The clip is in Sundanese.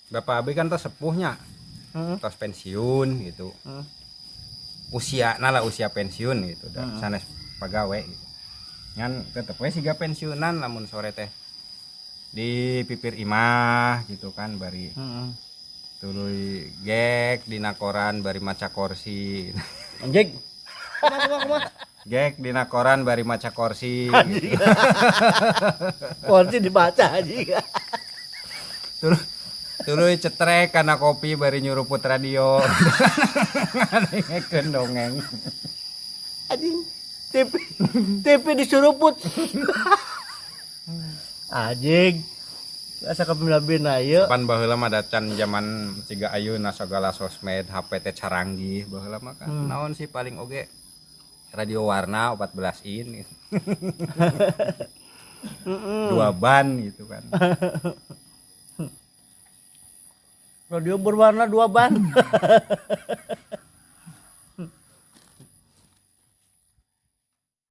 Bapak abi kan tos sepuhnya, tos pensiun gitu. Usia lah, usia pensiun gitu dah, sanes pagawe gitu. Ngan tetep we siga pensiunan lamun sore teh di pipir imah gitu kan, bari tuluy gek dina koran bari maca kursi. Anjing. Kumaha, kumaha, kumaha? Gek dina koran bari maca kursi gitu. Kursi dibaca, anjing. Tuluy tuluy cetrek kana kopi bari nyuruput radio, ngadengekeun dongeng. Anjing. TV TV disuruput. Anjing. Asa kabina ieu. Pan baheula mah da can zaman siga ayeuna sagala sosmed, HP teh caranggih. Baheula mah kan naon sih, paling oge radio warna 14 in gitu. Dua ban gitu kan. Radio berwarna dua ban.